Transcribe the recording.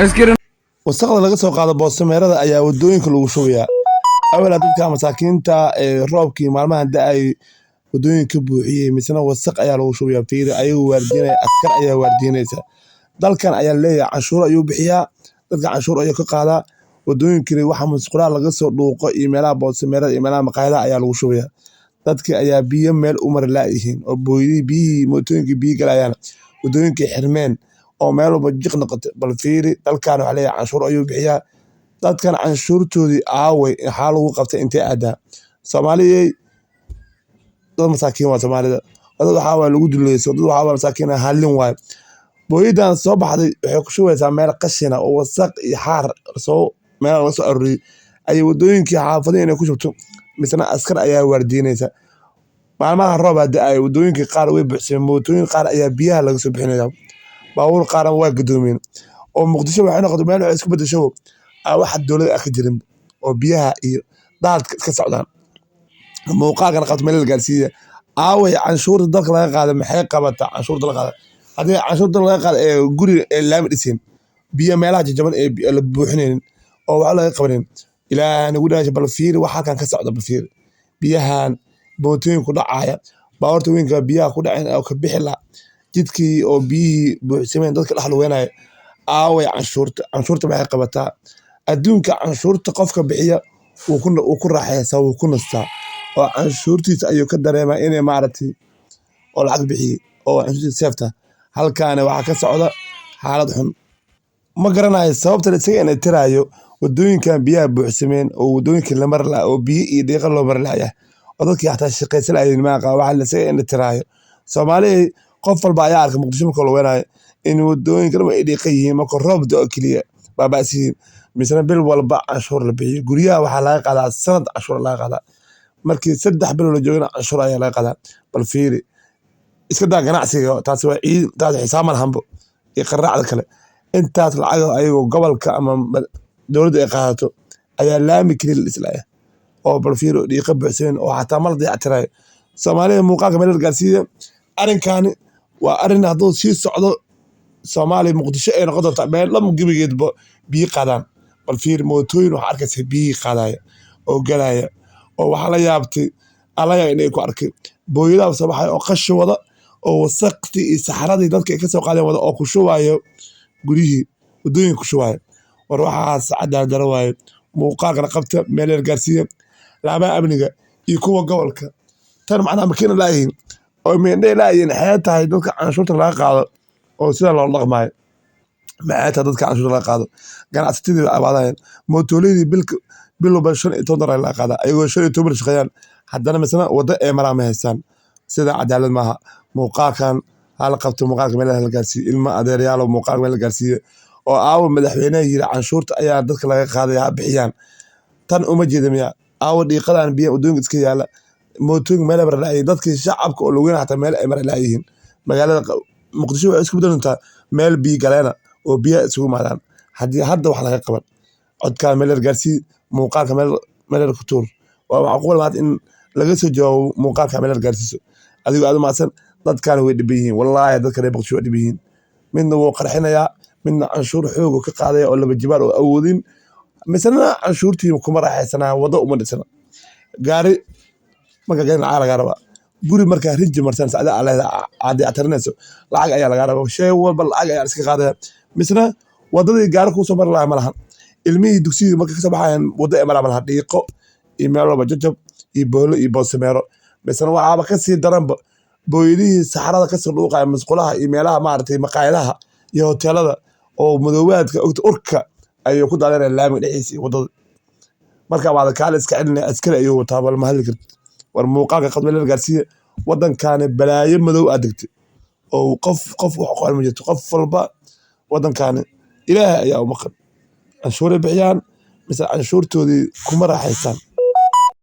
Askari. Wasaqda laga soo qaado boosameerada ayaa wadooyinka lagu shubayaa. Awalaa dadka masaakiinta ee roobkii maalmahan da'ay wadooyinka buuxiyey, misena wasaq ayaa lagu shubayaa. Fiiri, ayagu waardiinaya, askar ayaa waardiinaysa. Dalkan ayaa leeyahay canshuur ayuu bixiyaa, dadka canshuur ayuu ka qaadaa. Wadooyinkani waxa musqulaha laga soo dhuuqo iyo meelaha boosameerada iyo meelaha maqaayadaha ayaa lagu shubayaa. Dadka ayaa biyo meel u mari laayihiin oo booyadihii biyihii mootooyinkii biyo galayaan, wadooyinkii xirmeen oo meel walba jiq noqotay. Bal fiiri, dalkan waxaa leeyahay canshuur ayuu bixiyaa. Dadkan canshuurtoodii aaway? Maxaa lagu qabtay? Intee aadaa? Soomaaliyey, dad masaakiin waa Soomaalida. Dad waxaa waa lagu duleyso, dad waxaa waa masaakiin ah, hallin waaye. Booyadan soo baxday waxay ku shubaysaa meel qashina oo wasaq iyo xaar soo meel laga soo aruuriyey ayay wadooyinkii xaafadihi inay ku shubto, misena askar ayaa waardiinaysa. Maalmaha roob baa da'ay, wadooyinkii qaar way buuxsameen, mootooyin qaar ayaa biyaha laga soo bixinaya, baabuur qaarna waa gadoomeen oo Muqdisho waxay noqotay meel waxay isku bedesho aan wax dowlad ah ka jirin oo biyaha iyo daadka iska socdaan. Muuqaalkan qabta meel la gaarsiiya. Aaway canshuurta dalka laga qaada? Maxay qabataa canshuurta la qaada? Haddii canshuurta laga qaada ee guriga ee laami dhiseen, biyo meelaha jajaban ee la buuxinaynin oo wax laga qabanin, Ilaahay nagu dhaashay, bal fiiri waxa halkan ka socda. Bal fiiri biyahan mootooyin ku dhacaya, baabuurta weynka biyaha ku dhaceen oo ka bixi la jidkii oo biyihii buuxsameen, dadka dhex lugeynaya. Aaway canshuurta? Canshuurta maxay qabataa? Adduunka canshuurta qofka bixiya wuu ku raaxaystaa, wuu ku nastaa oo canshuurtiisa ayuu ka dareemaa inay maaragtay oo lacag bixiyey oo canshuurtiisa seefta. Halkaani waxaa ka socda xaalad xun. Ma garanayo sababta la isaga indhatiraayo wadooyinkan biyaha buuxsameen oo wadooyinkii la mari lahaa oo biyo iyo dhiiqa loo mari lahayaa oo dadkii xataa shaqaysan lahaayeen. Ma aqaan waxa la isaga indhatiraayo. Soomaali qof walba ayaa arkay Muqdisho marka lugeynayo in wadooyinka dhan ay dhiiqa yihiin marka roob da'o keliya, baaba'san yihiin, misena bil walba canshuur la bixiyo. Guryaha waxaa laga qaadaa sanad canshuur laga qaadaa, markii 3 bilood la joogana canshuur ayaa laga qaadaa. Bal fiiri, iska daa ganacsiga, taasi waa ciid, taas xisaab ma lahanbo iyo qaraacda kale. Intaas lacag ayagoo gobolka ama dowladda ay qaadato ayaa laami keliya la dhislaya oo bal fiiri dhiiqa buuxsameen oo xataa ma la dayactirayo. Soomaalida, muuqaalka meel la gaarsiiya. Arrinkaani waa arrin hadduu sii socdo Soomaaliya Muqdisho ay noqon doontaa meel dhan gebigeedba biyo qaadaan. Bal fiiri, mootooyin waxaa arkaysa biyihii qaadaya oo galaya oo waxaa la yaabtay alla yaa inay ku arkay booyadaha soo baxay oo qashin wada oo wasaqtii iyo saxaradii dadka ay ka soo qaadeen wada oo ku shubayo guryihii, wadooyinka ku shubayo. War waxaas cadaalad darro waaye. Muuqaalkana qabta, meel yar gaarsiiya laamaha amniga iyo kuwa gobolka. Tan macnaha makiina laayihiin oo meendhay laayihiin. Maxay tahay dadka canshuurta laga qaado oo sida loola dhaqmaayo? Maxay tahay dadka canshuurta laga qaado? Ganacsatadii way abaadayeen, mootooladii bil walba $15 laga qaadaa, ayagoo 15 bil shaqeeyaan, haddana misena waddo ay maraan ma haystaan. Sida cadaalad maaha. Muuqaalkan hala qabto, muuqaalka meel hala gaarsiiyo. Ilma adeeryaalo, muuqaalka meel la gaarsiiyo. Oo aawo madaxweynaha yiri canshuurta ayaa dadka laga qaadaya ha bixiyaan? Tan uma jeeda miya? Aawo dhiiqadan biya wadooyinka iska yaala, mootooyinka meel ay mari laayihiin, dadkii shacabka oo lugeynaya xataa meel ay mari laayihiin? Magaalada Muqdisho waxay isku bedeli doontaa meel biyo galeena oo biyaha isugu imaadaan haddii hadda wax laga qaban. Codkaan meel yar gaarsii, muuqaalka meel meel yar ku tuur. Waa macquul maanta in laga soo jawaabo. Muuqaalka meel yar gaarsiiso adigoo aad u mahadsan. Dadkan way dhiban yihiin, wallaahi dadka reer Muqdisho way dhiban yihiin. Midna wuu qarxinayaa, midna canshuur xoog ka qaadaya oo laba jibaar oo awoodin, misena canshuurtii kuma raaxaysanayaan. Waddo uma dhisna. Gaari marka gaari lacag lagaa rabaa, guri markaa rinji marsanayso adiga aa leedahay aad dayactirinayso lacag ayaa lagaa rabaa, shay walba lacag ayaa iska qaadaya, misna wadadii gaari kusoo mari lahaa ma lahan. Ilmihii dugsigii markay kasoo baxayaan waddo ay maraan ma lahan, dhiiqo iyo meel walba jajab iyo boolo iyo boosameero. Misna waxaaba kasii daranba booyadihii saxarada kasoo dhuuqaya musqulaha iyo meelaha maaragtay maqaayadaha iyo hoteelada oo madoobaadka ogta urka ayuu ku daadanaya laamiga dhexdiisa iyo wadada. Marka waad kaala iska celinaya, askari ayuu wataa, bal ma hadli kartid. War muuqaalka qad meel gaarsiiya. Wadankaani balaayo madow aad degtay oo qof qof wax qoran ma jirto. Qof walba wadankaani Ilaahay ayaa u maqan. Canshuuray bixiyaan mise canshuurtoodii kuma raaxaystaan?